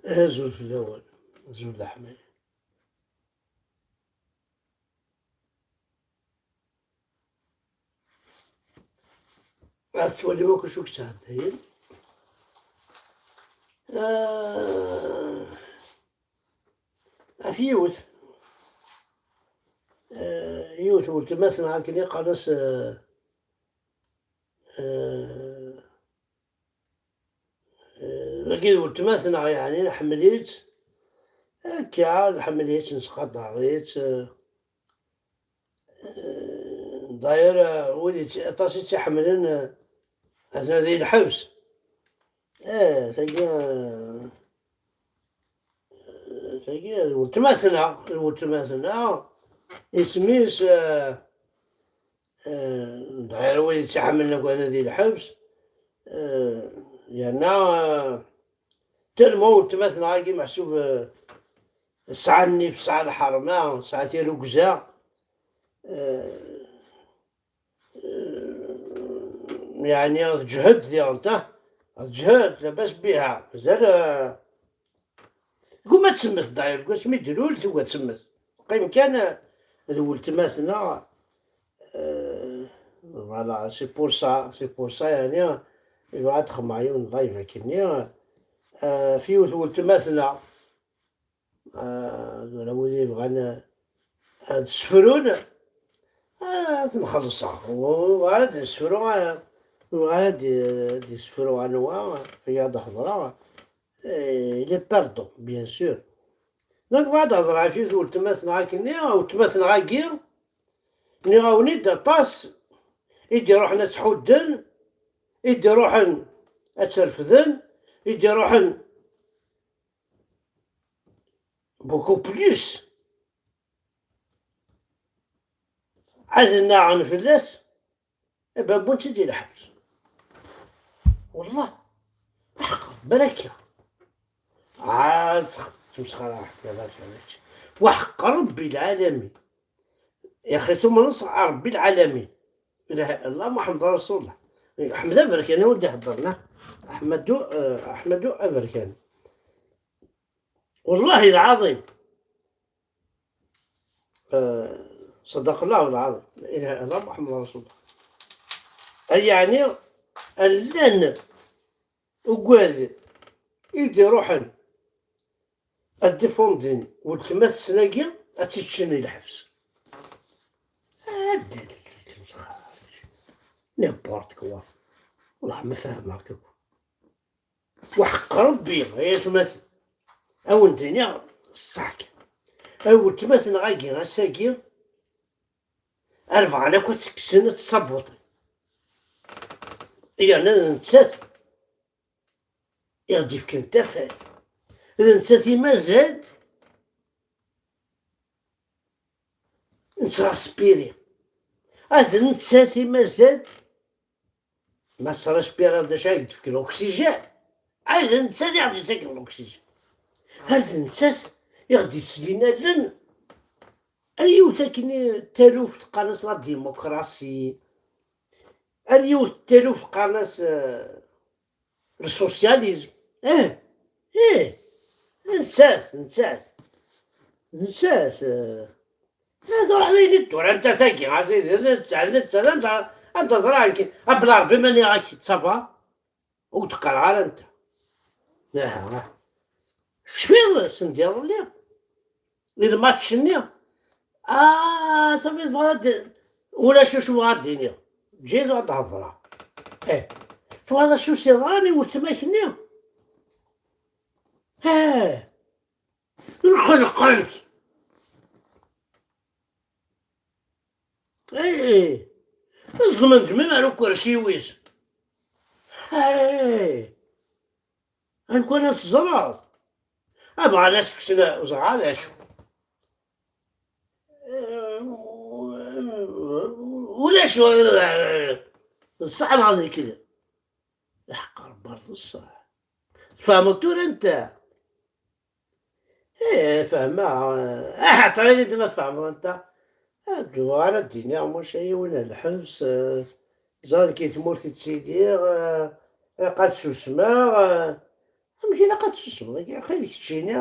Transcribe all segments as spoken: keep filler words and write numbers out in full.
Azul fell-awen, azul d aḥmay. Ad tettwalim akk acu i yettɛeddayen. Ah, ɣef yiwet, ah, yiwet n weltma-tneɣ akken i qqaren-as, ah, ah, Eh, wagi d weltma-tneɣ, yeɛni nḥemmel-itt. Akka, nḥemmel-itt, nettqadar-itt. Eh, eh, d'ailleurs, eh, wid i tt-, aṭas i tt-iḥemmlen, eh, atna di lḥebs. Eh, tagi, eh, tagi d weltma-tneɣ, d weltma-tneɣ. Isem-is, eh, Eh, dɣa wid yettḥemmlen akk-, di lḥebs, eh, yerna, eh, tellement weltma-tneɣ-agi meḥsub, eh, tesɛa nnif, tesɛa lḥerma, tesɛa tirrugza, eh, eh, yeɛni teǧhed diɣen, ta, teǧhed, labas biha, mazal, eh, Tguma ad temmet, d'ailleurs, deg wasmi d-lul, tugi ad temmet. Teqqim kan, eh, d weltma-tneɣ, eh, voilà, c'est pour ça, c'est pour ça, yeɛni, yebɣa ad xedmeɣ yiwen n live akkenni, eh, f yiwet n weltma-tneɣ, eh, tura wid yebɣan, eh, ad sefrun, eh, ad ten-xellṣeɣ. Ur bɣiɣ ara ad sefruɣ, eh, ur bɣiɣ ara ad d-, ad d-isefru anwa, eh, ad d-hedreɣ. Eh, il est pardon, bien sûr. Donc, bɣiɣ ad hedreɣ ɣef yiwet n weltma-tneɣ akkenni, weltma-tneɣ-agi, nniɣ-awen-id aṭas i d-iruḥen ad tt-ḥudden, i d-iruḥen ad tt-refden, i d-iruḥen beaucoup plus ad nnaɣen fell-as. Baba-wen-tt-id di lḥebs. Wallah. Aḥeqq Rebbi ara akka. Ɛad tmesxer aḥeqq Rebbi ara akka. Waḥeqq Rebbi lɛalamin. Yaxi tumneḍ s Rebbi lɛalamin. Ilaha illallah Muḥemmed Rasulullah. Ḥmed Aberkan i wen-d-iheddren, ah. Ḥmadu, eh, Ḥmadu Aberkan. Wallahi lɛaḍim. Eh, صدق الله العظيم. La ilaha illallah Muḥemmed Rasulullah. Ay, yeɛni, llan ugad i d-iruḥen ad difundin weltma-tsen-agi, ad tt-ččen di lḥebs. Ad d-, n'importe quoi. Wellah ma fehmeɣ-k akk. Waḥeqq Rebbi, ay atmaten, a wen-d-iniɣ ṣṣeḥ kan. A weltma-tneɣ-agi, ass-agi, ar bɣan akk ad tt-kksen, ad tt-sabuṭen. Yerna d nettat i ɣ-d-ifken tafat. D nettat i mazal nettrespirir. A d nettat i mazal Ma tettrespireḍ d acu ay d-tefk l'oxygène? Ay d nettat i ɣ-d-yettaken l'oxygène. Ar d nettat i ɣ-d-yettlin allen. Ar yiwet akken i taluft qqaren-as la démocratie. Ar yiwet taluft qqaren-as, euh, le socialisme. Eh, eh, nettat, nettat. Nettat, euh, Eh, tura d ayen i d-tura anta tagi, a sidi, d netta, d netta, d anda, anda ẓriɣ nekk, a bla Rebbi ma nniɣ-ak, ça va, ur d-qqareɣ ara anta. Aha, aha. Tecfiḍ, send iḍelli, i lmatch-nni? Ah, ça fait, tebɣa ad d-, ulac acu bɣa ad d-iniɣ. Ǧǧiɣ ad d-hedreɣ. Eh, twalaḍ acu s-yeḍran i weltma-k-nni? Eh. Lxelqent. Ih. Ẓedmen-d min ar ukersi-wis. Ih. Anwa ara teẓreḍ? A bɣan ad s-kksen, ur ẓriɣ d acu. Ulac, d ṣṣeḥ neɣ d lekdeb? Iḥeqq Rebbi ar d ṣṣeḥ. Tfehmeḍ tura anta? Ih, fehmeɣ. Aha, ṭṭal-iyi-d ma tfehmeḍ anta. Ad d-uɣal ad d-iniɣ, maca yiwen ar lḥebs, eh, ẓer ki tmurt i ttidiɣ, eh, ilaq ad susmeɣ, eh, am Ilaq ad tsusmeḍ, agi, axi d keččini.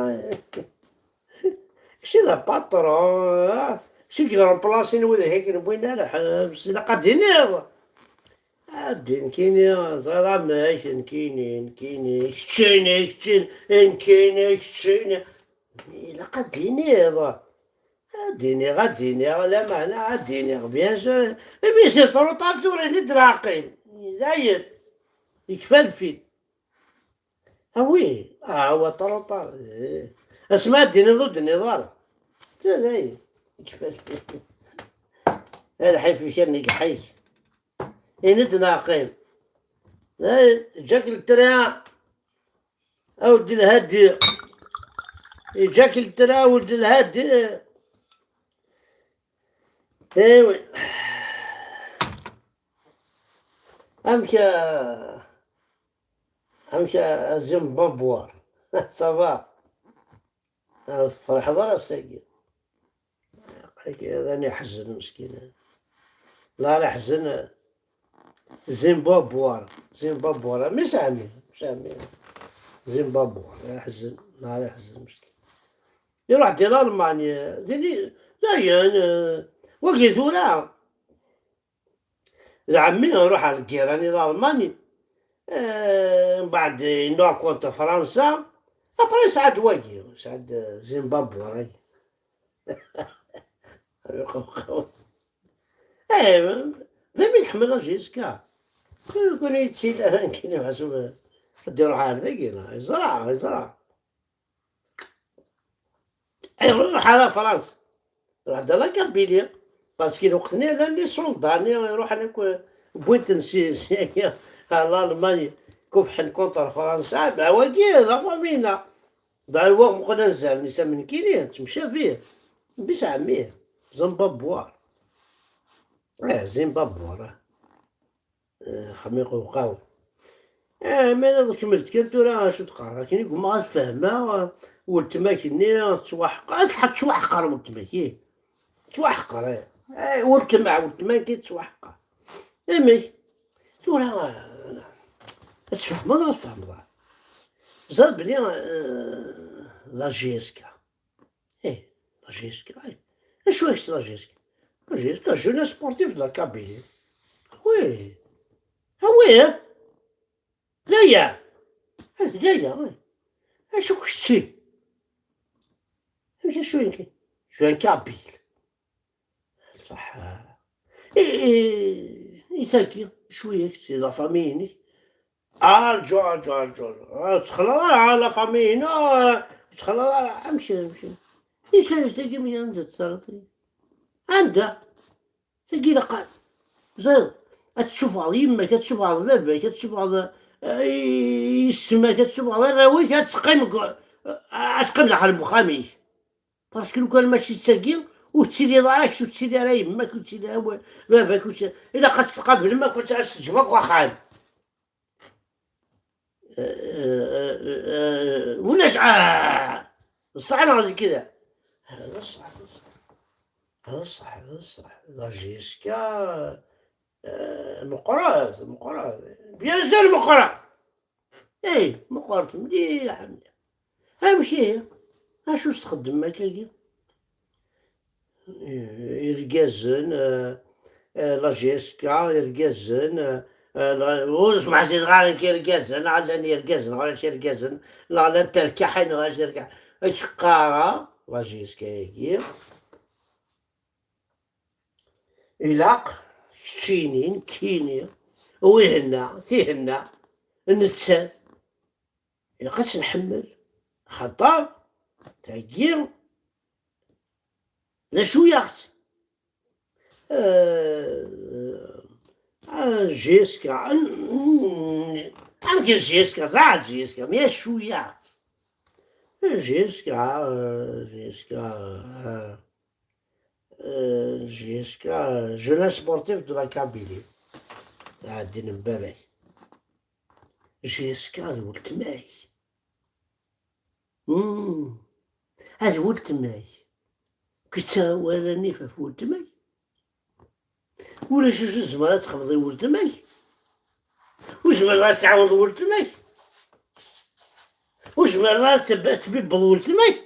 Kečči d apatron, ah? Kečči i iremplasin wid akken wwin ar ḥebs, ilaq ad d-tiniḍ. Ad d-, nekkini, ẓriɣ amek, nekkini, nekkini, keččini, keččini, nekkini, keččini. Ilaq ad d-tiniḍ. Ad d-iniɣ, ad d-iniɣ, lameɛna ad d-iniɣ, bien sûr. Imi c'est trop tard, tura ini-d neɣ qqim. Dayen. Yekfa lfil. Ah oui, ah, wa trop tard. Eh. Asma ad d-tiniḍ ur d-tiniḍ ara. Tura dayen. Yekfa lfil. A lḥif, kan igeḥ-ik. Ini-d neɣ qqim. Dayen, ǧǧak lettra. A ولد الهادي. Ǧǧak lettra, a ولد الهادي. Eh oui. Amek a, amek a, a Zimbabwe? Ça va? Ur tefriḥeḍ ara ass-agi? Aql-ik d aniḥzen meskin. La ara ḥzen. Zimbabwe. Zimbabwe. Mmi Sami. Sami. Zimbabwe. Iḥzen. La ara ḥzen meskin. Iruḥ di Lalman. Dini. Dayen. Eh, wagi tura. D ɛemmi iruḥ ar lgirra-nni d Almani. Eh, mbeɛd inuɣ contre Fransa. Après yesɛa-d wagi, yesɛa-d Zimbabwe-agi. Eh, d ami iḥemmel la J S K. Ur yettili ara nekkini meḥsub ad iruḥ ar dagi, neɣ yeẓra, yeẓra. Iruḥ ara Fransa. Ruḥ-d la Kabylie. Parce que lweqt-nni llan les soldats-nni iruḥen akk, wwin-ten si, si, ar Lalman, kubḥen contre Fransa. Ah, ben, wagi, la famille-nneɣ. Ḍal wa meqqen anzaren-is am nekkini, ttemcabi. Mmi-s ɛemmi, Zimbabwe. Eh, Zimbabwe. Eh, xmi qewqaw. Eh, ma ad kemmelt kan tura, acu d-qqareɣ? Akken i gummaɣ ad fehmeɣ, eh, weltma-k-nni tettwaḥqer, ad tettwaḥqer weltma-k, ih. Tettwaḥqer, eh. Eh, weltma, weltma-k tettwaḥqer. Amek? Tura, eh, ad tfehmeḍ, ad tfehmeḍ. Ẓer belli, eh, la J S K. Eh, la J S K, eh. Acu-tt la J S K? La J S K, Jeunesse Sportive de la Kabylie. Oui. Ah oui, hein? D aya. Ah, d aya, eh. Acu kečči? Amek acu-agi? Je suis un kabyle. Ṣaḥḥa. I, i, i tagi, cwiya-k, c'est la famille-inek. Arǧu, arǧu, arǧu, arǧu. Ah, ur ttxalaḍ ara, ah, la famille-inu, ah, ur ttxalaḍ ara. Amek, amek? Icac tagi, mi anda tettaraḍ? Anda? Tagi ilaq, ẓriɣ, ad tessufɣeḍ yemma-k, ad tessufɣeḍ baba-k, ad tessufɣeḍ, eh, yessetma-k, ad tessufɣeḍ arraw-ik, ad teqqim deg, ad teqqim daxel n wexxam-ik. Parce que lukan mačči d tagi, ur tettiliḍ ara kečč, ur tettili ara yemma-k, ur tettili ara wa-, baba-k, ur tettili, ilaq ad tqablem akk, ad teǧǧem akk axxam. Eh, eh, eh, eh, ulac, ah, ṣṣeḥ neɣ d kra. Hada ṣṣeḥ, hada ṣṣeḥ. Hada ṣṣeḥ, hada ṣṣeḥ. La J S K, eh, meqqret, meqqret. Bien sûr meqqret. Eh, meqqret mliḥ, mliḥ. Amek ihi? Acu s-txeddem akkagi? Eh, irgazen, eh, eh, la J S K, irgazen, eh, eh, la, ur smeḥsiseɣ ara nekk irgazen, neɣ llan irgazen, neɣ ulac irgazen, neɣ llan terkaḥin, neɣ ulac terkaḥ. Ad k-qqareɣ, la J S K-agi. Ilaq keččini, nekkini, wihenna, tihenna, nettat, ilaq ad tt-nḥemmel, xaṭer tagi d acu-yaɣ-tt. Eh, eh, J S K, n-, n-, amek J S K, ẓaɛet J S K, mi acu-yaɣ-tt. Eh, J S K, eh, J S K, eh, eh, J S K, Jeunesse Sportive de la Kabylie. Ɛeddi n baba-k. J S K d weltma-k. Hmm. A d weltma-k. Kečč ara nnif ɣef weltma-k? Ulac acu tzemreḍ ad txedmeḍ i weltma-k? Ur tezmireḍ ad tɛawneḍ weltma-k? Ur tezmireḍ ara ad teb- ad tbibbeḍ weltma-k?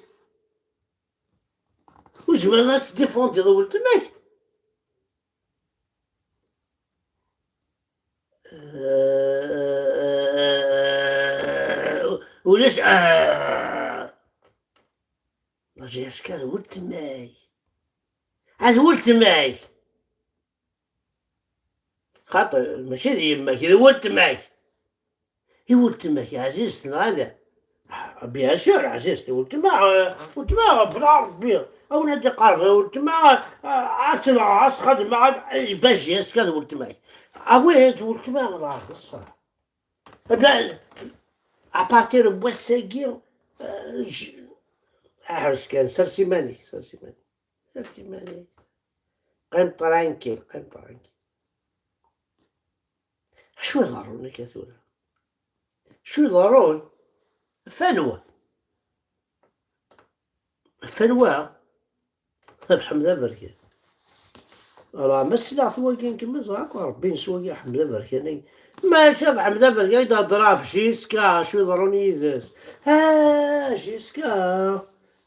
Ur tezmireḍ ara ad tdifundiḍ weltma-k? Eh, ulac, ah. Laji aska d weltma-k. Ah, d weltma-k. Xaṭer, mačči d yemma-k, d weltma-k. I weltma-k, ɛzizt neɣ ala? Ah, bien sûr, ɛzizt, weltma, eh, weltma, bla Rebbi, a win ad iqerben weltma, eh, ad tenɣeɣ, ad xadmeɣ, eh, baji aska d weltma-k. A win d weltma, Allah xeṣṣer. Eh bien, à partir n wass-agi, eh, j-, aḥbes kan, sers iman-ik, sers iman-ik. Sers iman-ik. Qqim tranquille, qqim tranquille. Acu iḍerrun akka tura? Acu iḍerrun? Ɣef anwa? Ɣef anwa? Ɣef Ḥmed Aberkan. Alors, ma sliɣ s wagi n kemmi, ẓriɣ akk Rebbi s wagi Ḥmed Aberkan. Maca ɣef Ḥmed Aberkan i d-hedreɣ ɣef Jiska, acu iḍerrun yid-s? Ah, Jiska!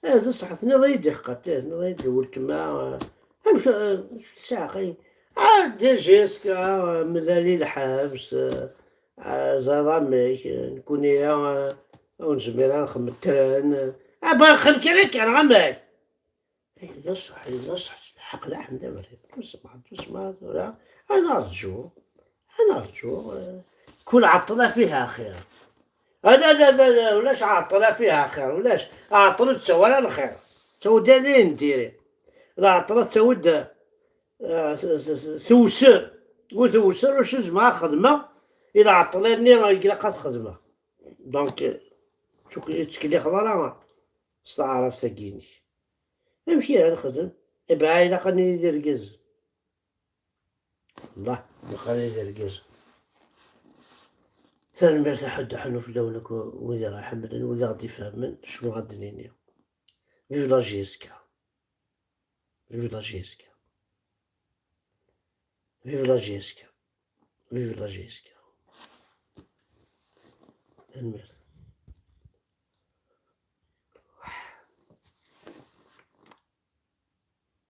Eh, d ṣṣeḥ, tenniḍ-iyi-d iḥeqqa, tenniḍ-iyi-d weltma, eh, amek, eh, tesɛa xi-, ah, d Jiska, eh, mlal i lḥebs, eh, ah, ẓriɣ amek, eh, nekkuni, eh, ur nezmir ara nxemmem tren, eh, ah, ba, nxemmem kan akka, neɣ amek? Eh, d ṣṣeḥ, eh, d ṣṣeḥ, lḥeqq d Ḥmed Aberkan, tusmeɛ, tusmeɛ, tura, ad nerǧu, ad nerǧu, eh, كل عطلة فيها خير. Ah, la, la, la, la, ulac ɛeṭṭel a fiha xir, ulac. Ɛeṭṭel ur d-ttawi ara lxir. Ttawi-d ayen n diri. Lɛeṭṭel ad ttawi-d, eh, t-, t-, t-, tewser. Ur tewser, ur s-zemreɣ ad xedmeɣ i lɛeṭṭel-nni i ilaq ad xedmeɣ. Donc, eh, ur tettkellixeḍ ara s taɛrabt-agi-inek. Amek i ara nexdem? Iba ilaq ad nili d irgazen. Allah, ilaq ad nili d irgazen. Tanemmirt a ḥedd, ḥennu fell-awen akk wid i ɣ-iḥemmlen, wid i ɣ-d-ifehmen, acu ad d-nini. Vive la J S K. Vive la J S K. Vive la J S K. Vive la J S K. Tanemmirt.